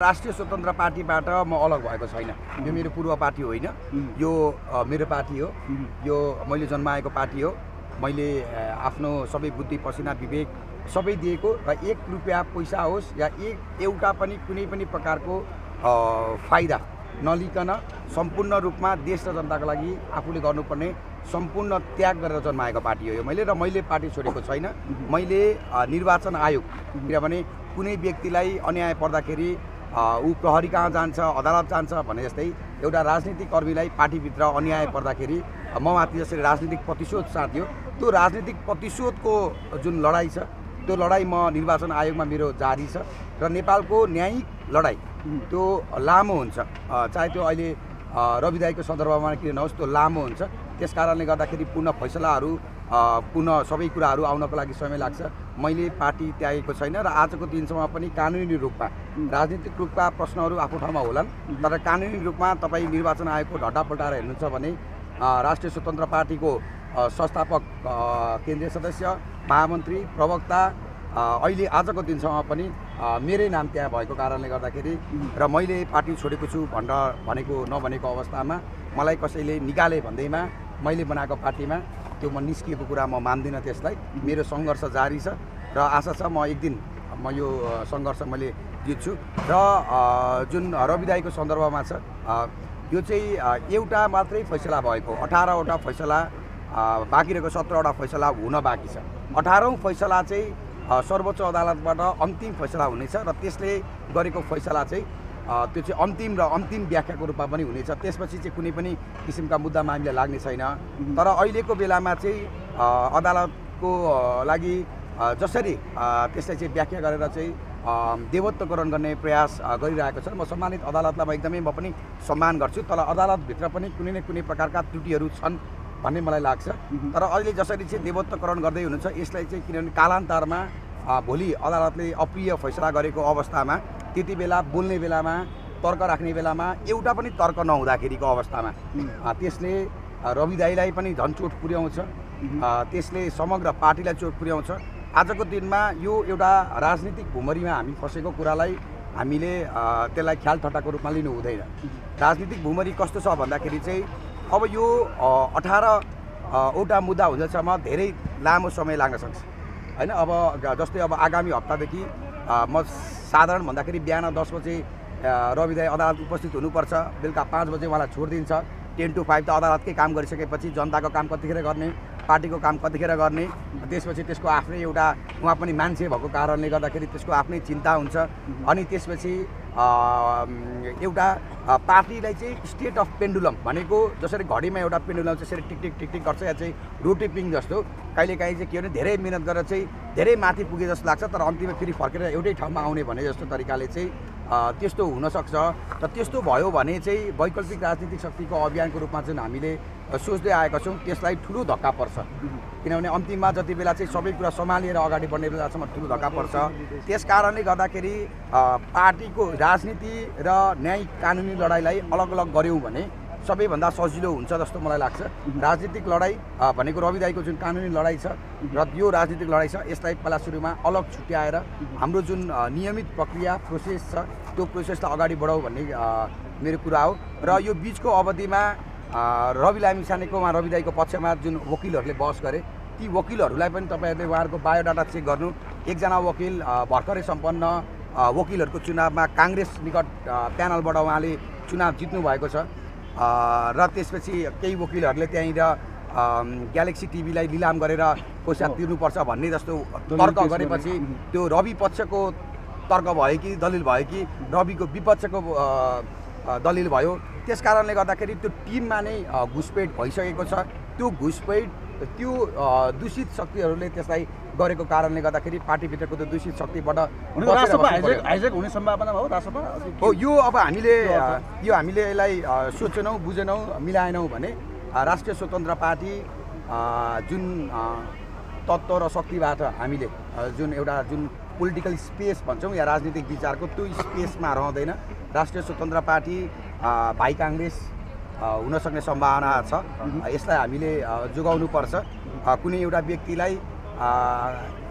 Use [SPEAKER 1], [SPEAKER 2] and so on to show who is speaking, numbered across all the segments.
[SPEAKER 1] राष्ट्रिय स्वतन्त्र पार्टीबाट म अलग भएको छैन। यो मेरो पूर्व पार्टी होइन, यो मेरो पार्टी हो, यो मैले जन्माएको पार्टी हो। मैले आफ्नो सबै बुद्धि पसिना विवेक सबै दिएको र 1 रुपैयाँ पैसा होस् या एउटा पनि कुनै पनि प्रकारको फाइदा नलिकन सम्पूर्ण रूपमा देश र जनताको लागि आफूले गर्नुपर्ने सम्पूर्ण त्याग गरेर जन्माएको पार्टी हो यो मैले, र मैले पार्टी छोडेको छैन। मैले निर्वाचन आयोग, किनभने कुनै व्यक्तिलाई अन्याय पर्दाखेरि ऊ प्रहरी कहाँ जान्छ, अदालत जान्छ भने जस्तै एउटा राजनीतिक कर्मीलाई पार्टीभित्र अन्याय पर्दाखेरि ममाथि जसरी राजनीतिक प्रतिशोध साध्यो, त्यो राजनीतिक प्रतिशोधको जुन लडाइँ छ त्यो लडाइँ म निर्वाचन आयोगमा मेरो जारी छ। र नेपालको न्यायिक लडाइँ त्यो लामो हुन्छ, चाहे त्यो अहिले रवि दाइको सन्दर्भमा किन नहोस्, त्यो लामो हुन्छ। त्यस कारणले गर्दाखेरि पुनः फैसलाहरू पुनः सबै कुराहरू आउनको लागि समय लाग्छ। मैले पार्टी त्यागेको छैन र आजको दिनसम्म पनि कानुनी रूपमा राजनीतिक रूपमा प्रश्नहरू आफ्नो ठाउँमा होलान्, तर कानुनी रूपमा तपाईँ निर्वाचन आयोगको ढड्डा पल्टाएर हेर्नुहुन्छ भने राष्ट्रिय स्वतन्त्र पार्टीको संस्थापक केन्द्रीय सदस्य, महामन्त्री, प्रवक्ता अहिले आजको दिनसम्म पनि मेरै नाम त्यहाँ भएको कारणले गर्दाखेरि र मैले पार्टी छोडेको छु भनेको नभनेको अवस्थामा मलाई कसैले निकाले भन्दैमा मैले बनाएको पार्टीमा त्यो म निस्किएको कुरा म मान्दिनँ। त्यसलाई मेरो सङ्घर्ष जारी छ र आशा छ म एक दिन यो सङ्घर्ष मैले जित्छु। र जुन रवि दाइको सन्दर्भमा छ, यो चाहिँ एउटा मात्रै फैसला भएको, 18वटा फैसला बाँकी रहेको 17वटा फैसला हुन बाँकी छ। 18औं फैसला चाहिँ सर्वोच्च अदालतबाट अन्तिम फैसला हुनेछ र त्यसले गरेको फैसला चाहिँ त्यो चाहिँ अन्तिम र अन्तिम व्याख्याको रूपमा पनि हुनेछ। त्यसपछि चाहिँ कुनै पनि किसिमका मुद्दा मामिला लाग्ने छैन। तर अहिलेको बेलामा चाहिँ अदालतको लागि जसरी त्यसलाई चाहिँ व्याख्या गरेर चाहिँ देवत्वकरण गर्ने प्रयास गरिरहेको छ, म सम्मानित अदालतलाई म पनि सम्मान गर्छु। तर अदालतभित्र पनि कुनै न कुनै प्रकारका त्रुटिहरू छन् भन्ने मलाई लाग्छ। तर अहिले जसरी चाहिँ देवत्वकरण गर्दै हुनुहुन्छ, यसलाई चाहिँ किनभने कालान्तरमा भोलि अदालतले अप्रिय फैसला गरेको अवस्थामा, त्यति बेला बोल्ने बेलामा, तर्क राख्ने बेलामा एउटा पनि तर्क नहुँदाखेरिको अवस्थामा त्यसले रवि दाइलाई पनि झन् चोट पुर्याउँछ, त्यसले समग्र पार्टीलाई चोट पुर्याउँछ। आजको दिनमा यो एउटा राजनीतिक भुमरीमा हामी फसेको कुरालाई हामीले त्यसलाई ख्याल ठट्टाको रूपमा लिनु हुँदैन। राजनीतिक भुमरी कस्तो छ भन्दाखेरि चाहिँ अब यो 18वटा मुद्दा हुँदासम्म धेरै लामो समय लाग्न सक्छ होइन। अब जस्तै अब आगामी हप्तादेखि म साधारण भन्दाखेरि बिहान 10 बजे रवि दाइ अदालत उपस्थित हुनुपर्छ, बेलुका 5 बजे उहाँलाई छोडिदिन्छ। 10 to 5 त अदालतकै काम गरिसकेपछि जनताको काम कतिखेर गर्ने, पार्टीको काम कतिखेर गर्ने, त्यसपछि त्यसको आफ्नै एउटा उहाँ पनि मान्छे भएको कारणले गर्दाखेरि त्यसको आफ्नै चिन्ता हुन्छ। अनि त्यसपछि एउटा पार्टीलाई चाहिँ स्टेट अफ पेन्डुलम भनेको जसरी घडीमा एउटा पेन्डुलम त्यसरी टिकटिक टिकटिक गर्छ, या चाहिँ रोटेपिङ जस्तो कहिलेकाहीँ चाहिँ के भने धेरै मिहिनेत गरेर चाहिँ धेरै माथि पुगे जस्तो लाग्छ, तर अन्तिममा फेरि फर्केर एउटै ठाउँमा आउने भने जस्तो तरिकाले चाहिँ त्यस्तो हुनसक्छ। र त्यस्तो भयो भने चाहिँ वैकल्पिक राजनीतिक शक्तिको अभियानको रूपमा चाहिँ हामीले सोच्दै आएका छौँ, त्यसलाई ठुलो धक्का पर्छ। किनभने अन्तिममा जति बेला चाहिँ सबै कुरा सम्हालेर अगाडि बढ्ने बेलासम्म ठुलो धक्का पर्छ। त्यस कारणले गर्दाखेरि पार्टीको राजनीति र न्यायिक कानुनी लडाइँलाई अलग अलग गऱ्यौँ भने सबैभन्दा सजिलो हुन्छ जस्तो मलाई लाग्छ। राजनीतिक लडाइँ भनेको रवि दाइको जुन कानुनी लडाइँ छ र यो राजनीतिक लडाइँ छ, यसलाई पहिला सुरुमा अलग छुट्याएर हाम्रो जुन नियमित प्रक्रिया प्रोसेस छ त्यो प्रोसेसलाई अगाडि बढाऊ भन्ने मेरो कुरा हो। र यो बिचको अवधिमा रवि लामिछानेकोमा रवि दाइको पक्षमा जुन वकिलहरूले बहस गरे, ती वकिलहरूलाई पनि तपाईँहरूले उहाँहरूको बायोडाटा चेक गर्नु। एकजना वकिल भर्खरै सम्पन्न वकिलहरूको चुनावमा काङ्ग्रेस निकट प्यानलबाट उहाँले चुनाव जित्नु भएको छ। र त्यसपछि केही वकिलहरूले त्यहीँनिर ग्यालेक्सी टिभीलाई लिलाम गरेर पैसा तिर्नुपर्छ भन्ने जस्तो तर्क गरेपछि त्यो रवि पक्षको तर्क भयो कि दलिल भयो कि रविको विपक्षको दलिल भयो। त्यस कारणले गर्दाखेरि त्यो टिममा नै घुसपेट भइसकेको छ। त्यो घुसपेट त्यो दूषित शक्तिहरूले त्यसलाई गरेको कारणले गर्दाखेरि पार्टीभित्रको त्यो दूषित शक्तिबाट
[SPEAKER 2] हाइजेक हुने सम्भावना हो राजसभा
[SPEAKER 1] हो। यो अब हामीले यसलाई सोचेनौँ, बुझेनौँ, मिलाएनौँ भने राष्ट्रिय स्वतन्त्र पार्टी जुन तत्त्व र शक्तिबाट हामीले जुन एउटा जुन पोलिटिकल स्पेस भन्छौँ या राजनीतिक विचारको त्यो स्पेसमा रहँदैन। राष्ट्रिय स्वतन्त्र पार्टी भाइ काङ्ग्रेस हुन सक्ने सम्भावना छ। यसलाई हामीले जोगाउनु पर्छ। कुनै एउटा व्यक्तिलाई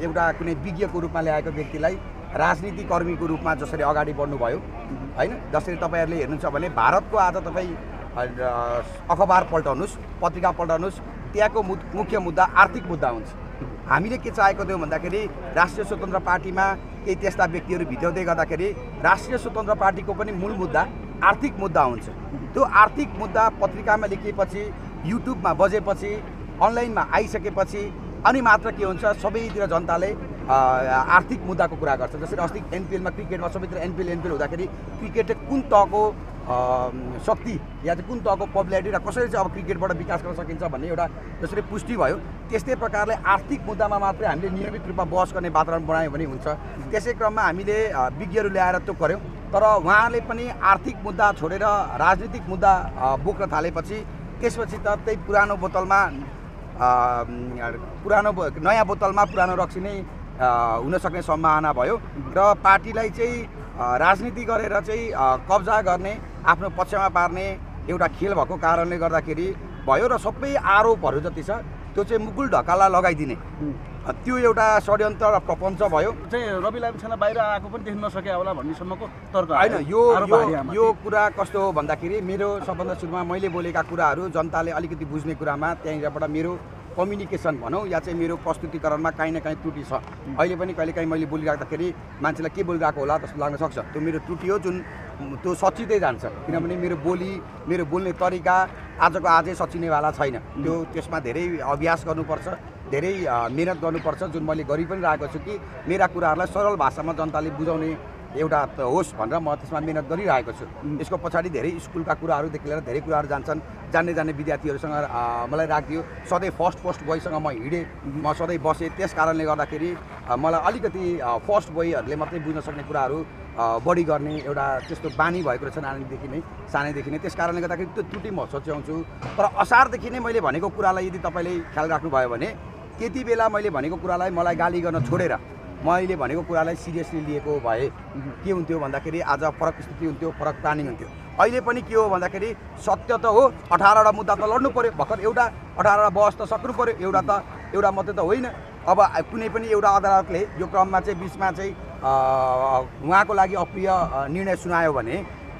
[SPEAKER 1] एउटा कुनै विज्ञको रूपमा ल्याएको व्यक्तिलाई राजनीतिकर्मीको रूपमा जसरी अगाडि बढ्नुभयो होइन, जसरी तपाईँहरूले हेर्नुहुन्छ भने भारतको आज तपाईँ अखबार पल्टाउनुहोस्, पत्रिका पल्टाउनुहोस्, त्यहाँको मुख्य मुद्दा आर्थिक मुद्दा हुन्छ। हामीले के चाहेको थियौँ भन्दाखेरि राष्ट्रिय स्वतन्त्र पार्टीमा केही त्यस्ता व्यक्तिहरू भित्राउँदै गर्दाखेरि राष्ट्रिय स्वतन्त्र पार्टीको पनि मूल मुद्दा आर्थिक मुद्दा हुन्छ। त्यो आर्थिक मुद्दा पत्रिकामा लेखिएपछि, युट्युबमा बजेपछि, अनलाइनमा आइसकेपछि अनि मात्र के हुन्छ, सबैतिर जनताले आर्थिक मुद्दाको कुरा गर्छ। जसरी अस्ति एनपिएलमा, क्रिकेटमा सबैतिर एनपिएल हुँदाखेरि क्रिकेटले कुन तहको शक्ति या चाहिँ कुन तहको पपुलारिटी र कसरी चाहिँ अब क्रिकेटबाट विकास गर्न सकिन्छ भन्ने एउटा जसरी पुष्टि भयो, त्यस्तै प्रकारले आर्थिक मुद्दामा मात्रै हामीले नियमित रूपमा बहस गर्ने वातावरण बनायौँ भने हुन्छ। त्यसै क्रममा हामीले विज्ञहरू ल्याएर त्यो गऱ्यौँ, तर उहाँले पनि आर्थिक मुद्दा छोडेर राजनीतिक मुद्दा बोक्न थालेपछि त्यसपछि त त्यही पुरानो बोतलमा नयाँ बोतलमा पुरानो रक्सी नै हुन सक्ने सम्भावना भयो र पार्टीलाई चाहिँ राजनीति गरेर चाहिँ कब्जा गर्ने, आफ्नो पक्षमा पार्ने एउटा खेल भएको कारणले गर्दाखेरि भयो र सबै आरोपहरू जति छ त्यो चाहिँ मुकुल ढकाला लगाइदिने त्यो एउटा षड्यन्त्र र प्रपञ्च भयो।
[SPEAKER 2] चाहिँ रवि लामिछाने बाहिर आएको पनि देख्न नसके होला भन्नेसम्मको तर्क
[SPEAKER 1] होइन। यो कुरा कस्तो हो भन्दाखेरि मेरो सबभन्दा सुरुमा मैले बोलेका कुराहरू जनताले अलिकति बुझ्ने कुरामा त्यहीँबाट मेरो कम्युनिकेसन भनौँ या चाहिँ मेरो प्रस्तुतिकरणमा काहीँ न काहीँ त्रुटि छ। अहिले पनि कहिलेकाहीँ मैले बोलिराख्दाखेरि मान्छेलाई के बोलिरहेको होला जस्तो लाग्न सक्छ। त्यो मेरो त्रुटि हो, जुन त्यो सचिँदै जान्छ, किनभने मेरो बोल्ने तरिका आजको आजै सचिनेवाला छैन। त्यसमा धेरै अभ्यास गर्नुपर्छ, धेरै मेहनत गर्नुपर्छ, जुन मैले गरि पनि रहेको छु कि मेरा कुराहरूलाई सरल भाषामा जनताले बुझाउने एउटा होस् भनेर म त्यसमा मेहनत गरिरहेको छु। यसको पछाडि धेरै स्कुलका कुराहरूदेखि लिएर धेरै कुराहरू जान्ने विद्यार्थीहरूसँग मलाई राखिदियो। सधैँ फर्स्ट बोयसँग म हिँडेँ, म सधैँ बसेँ। त्यस कारणले गर्दाखेरि मलाई अलिकति फर्स्ट बोयहरूले मात्रै बुझ्न सक्ने कुराहरू बढी गर्ने एउटा त्यस्तो बानी भएको रहेछ सानैदेखि नै। त्यस कारणले गर्दाखेरि त्यो त्रुटि म सच्याउँछु। तर असारदेखि नै मैले भनेको कुरालाई यदि तपाईँले ख्याल राख्नुभयो भने त्यति बेला मैले भनेको कुरालाई मलाई गाली गर्न छोडेर मैले भनेको कुरालाई सिरियसली लिएको भए के हुन्थ्यो भन्दाखेरि आज फरक स्थिति हुन्थ्यो, फरक प्लानिङ हुन्थ्यो। अहिले पनि के हो भन्दाखेरि सत्य त हो, 18वटा मुद्दा त लड्नु पऱ्यो, भर्खर एउटा 18वटा बहस त सक्नु पऱ्यो, एउटा मात्रै त होइन। अब कुनै पनि एउटा अदालतले यो क्रममा चाहिँ बिचमा चाहिँ उहाँको लागि अप्रिय निर्णय सुनायो भने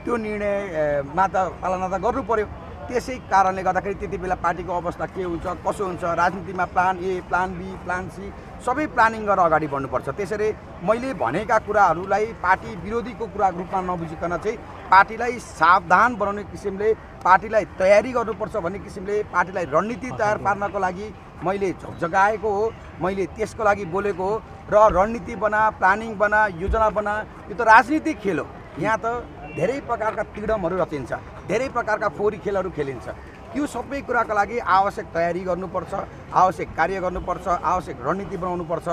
[SPEAKER 1] त्यो निर्णयमा त पालना त गर्नु पऱ्यो। त्यसै कारणले गर्दाखेरि त्यति बेला पार्टीको अवस्था के हुन्छ, कसो हुन्छ, राजनीतिमा plan A, plan B, plan C सबै प्लानिङ गरेर अगाडि बढ्नुपर्छ। त्यसरी मैले भनेका कुराहरूलाई पार्टी विरोधीको कुरा रूपमा नबुझिकन चाहिँ पार्टीलाई सावधान बनाउने किसिमले, पार्टीलाई तयारी गर्नुपर्छ भन्ने किसिमले, पार्टीलाई रणनीति तयार पार्नको लागि मैले झकझकाएको हो, मैले त्यसको लागि बोलेको हो। र रणनीति बना, प्लानिङ बना, योजना बना, यो त राजनीतिक खेल हो। यहाँ त धेरै प्रकारका तिगडमहरू रचिन्छ, धेरै प्रकारका फोहोरी खेलहरू खेलिन्छ। त्यो सबै कुराका लागि आवश्यक तयारी गर्नुपर्छ, आवश्यक कार्य गर्नुपर्छ, आवश्यक रणनीति बनाउनुपर्छ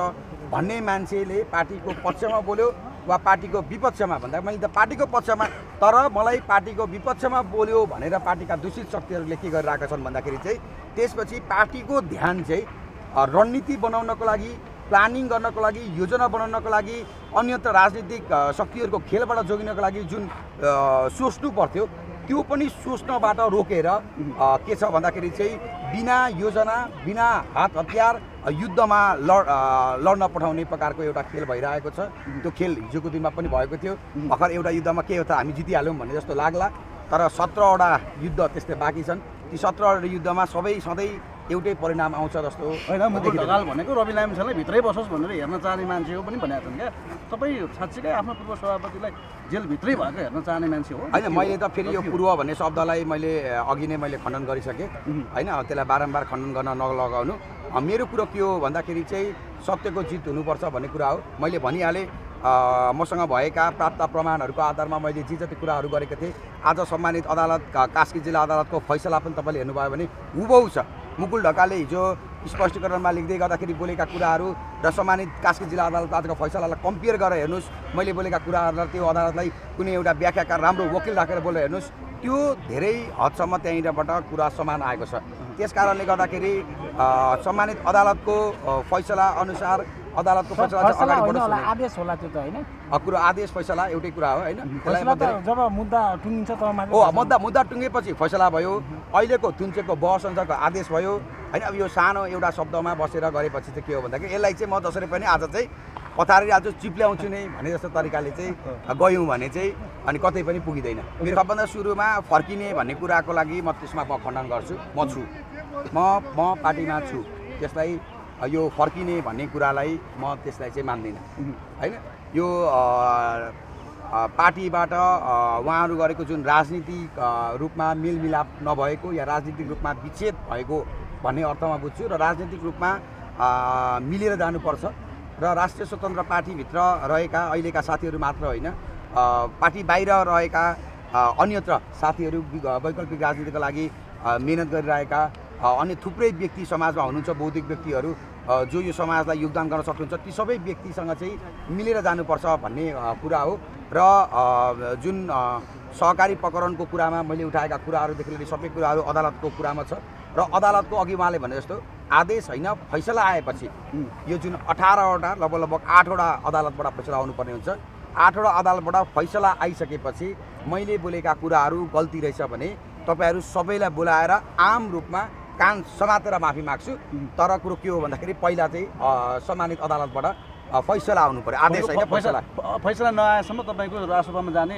[SPEAKER 1] भन्ने मान्छेले पार्टीको पक्षमा बोल्यो वा पार्टीको विपक्षमा भन्दा मैले त पार्टीको पक्षमा, तर मलाई पार्टीको विपक्षमा बोल्यो भनेर पार्टीका दूषित शक्तिहरूले के गरिरहेका छन् भन्दाखेरि चाहिँ त्यसपछि पार्टीको ध्यान चाहिँ रणनीति बनाउनको लागि, प्लानिङ गर्नको लागि, योजना बनाउनको लागि, अन्यत्र राजनीतिक शक्तिहरूको खेलबाट जोगिनको लागि जुन सोच्नु पर्थ्यो त्यो पनि सोच्नबाट रोकेर के छ भन्दाखेरि चाहिँ बिना योजना, बिना हात हतियार युद्धमा लड्न पठाउने प्रकारको एउटा खेल भइरहेको छ। त्यो खेल हिजोको दिनमा पनि भएको थियो। भर्खर एउटा युद्धमा के हो त हामी जितिहाल्यौँ भन्ने जस्तो लाग्ला, तर 17वटा युद्ध त्यस्तै बाँकी छन्। ती 17वटा युद्धमा सधैँ एउटै परिणाम आउँछ जस्तो
[SPEAKER 2] होइन। मुकुल ढकाल भनेको रवि लामिछानेलाई भित्रै बसोस् भनेर हेर्न चाहने मान्छे हो पनि भनेका छन् क्या। तपाईँ साँच्चीकै आफ्नो पूर्व सभापतिलाई जेलभित्रै भएको हेर्न चाहने मान्छे हो?
[SPEAKER 1] होइन, मैले त फेरि यो पूर्व भन्ने शब्दलाई मैले अघि नै मैले खण्डन गरिसकेँ होइन। त्यसलाई बारम्बार खण्डन गर्न नलगाउनु। मेरो कुरो के हो भन्दाखेरि चाहिँ सत्यको जित हुनुपर्छ भन्ने कुरा हो। मैले भनिहालेँ, मसँग भएका प्राप्त प्रमाणहरूको आधारमा मैले जे जति कुराहरू गरेको थिएँ। आज सम्मानित अदालत, कास्की जिल्ला अदालतको फैसला पनि तपाईँले हेर्नुभयो भने हुबहु छ। मुकुल ढकालले हिजो स्पष्टीकरणमा लेख्दै गर्दाखेरि बोलेका कुराहरू र सम्मानित कास्की जिल्ला अदालतको आजको फैसलालाई कम्पेयर गरेर हेर्नुहोस्। मैले बोलेका कुराहरूलाई त्यो अदालतलाई कुनै एउटा व्याख्याकार राम्रो वकिल राखेर बोलेर हेर्नुहोस्, त्यो धेरै हदसम्म त्यहीँबाट कुरा समान आएको छ। त्यस कारणले गर्दाखेरि सम्मानित अदालतको फैसला अनुसार अदालतको फैसला अगाडि बढ्छ।
[SPEAKER 3] आदेश होला त्यो त होइन,
[SPEAKER 1] कुरो आदेश फैसला एउटै कुरा हो होइन।
[SPEAKER 3] जब मुद्दा टुङ्गिन्छ तब मात्रै
[SPEAKER 1] मुद्दा टुङ्गेपछि फैसला भयो। अहिलेको थुन्चेको बहस अनुसारको आदेश भयो होइन। अब यो सानो एउटा शब्दमा बसेर गरेपछि चाहिँ के हो भन्दाखेरि यसलाई चाहिँ म जसरी पनि आज चाहिँ पथारिहाल्छु चिप्ल्याउँछु नै भने जस्तो तरिकाले चाहिँ गयौँ भने चाहिँ अनि कतै पनि पुगिँदैन। मेरो सबभन्दा सुरुमा फर्किने भन्ने कुराको लागि म त्यसमा म खण्डन गर्छु। म छु, म पार्टीमा छु, त्यसलाई यो फर्किने भन्ने कुरालाई म त्यसलाई चाहिँ मान्दिनँ होइन। यो पार्टीबाट उहाँहरू गरेको जुन राजनीतिक रूपमा मेलमिलाप नभएको या राजनीतिक रूपमा विच्छेद भएको भन्ने अर्थमा बुझ्छु र राजनीतिक रूपमा मिलेर जानुपर्छ र राष्ट्रिय स्वतन्त्र पार्टीभित्र रहेका अहिलेका साथीहरू मात्र होइन, पार्टी बाहिर रहेका अन्यत्र साथीहरू वैकल्पिक राजनीतिका लागि मेहनत गरिरहेका अन्य थुप्रै व्यक्ति समाजमा हुनुहुन्छ, बौद्धिक व्यक्तिहरू जो यो समाजलाई योगदान गर्न सक्नुहुन्छ, ती सबै व्यक्तिसँग चाहिँ मिलेर जानुपर्छ भन्ने कुरा हो। र जुन सहकारी प्रकरणको कुरामा मैले उठाएका कुराहरूदेखि लिएर सबै कुराहरू अदालतको कुरामा छ र अदालतको अघि उहाँले भने जस्तो आदेश होइन फैसला आएपछि यो जुन 18वटा लगभग 8वटा अदालतबाट फैसला आउनुपर्ने हुन्छ, 8वटा अदालतबाट फैसला आइसकेपछि मैले बोलेका कुराहरू गल्ती रहेछ भने तपाईँहरू सबैलाई बोलाएर आम रूपमा कान समातेर माफी माग्छु। तर कुरो के हो भन्दाखेरि पहिला चाहिँ सम्मानित अदालतबाट फैसला आउनु पर्यो, आदेश होइन फैसला।
[SPEAKER 2] फैसला नआएसम्म तपाईँको राजसभामा जाने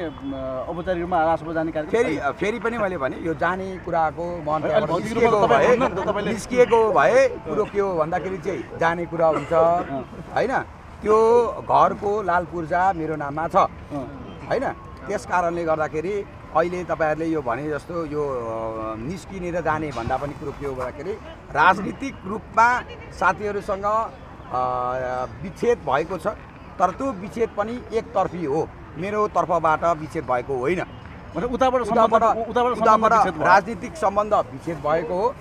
[SPEAKER 2] औपचारिक रूपमा राजसभा जाने कार्यक्रम
[SPEAKER 1] फेरि पनि मैले भने यो जाने कुराको मन निस्किएको भए कुरो के हो भन्दाखेरि चाहिँ जाने कुरा हुन्छ होइन। त्यो घरको लाल पूर्जा मेरो नाममा छ होइन। त्यस कारणले गर्दाखेरि अहिले तपाईँहरूले यो भने जस्तो यो निस्किने र जाने भन्दा पनि कुरो के हो भन्दाखेरि राजनीतिक रूपमा साथीहरूसँग विच्छेद भएको छ, तर त्यो विच्छेद पनि एकतर्फी हो, मेरो तर्फबाट विच्छेद भएको होइन।
[SPEAKER 2] उताबाट
[SPEAKER 1] राजनीतिक सम्बन्ध विच्छेद भएको हो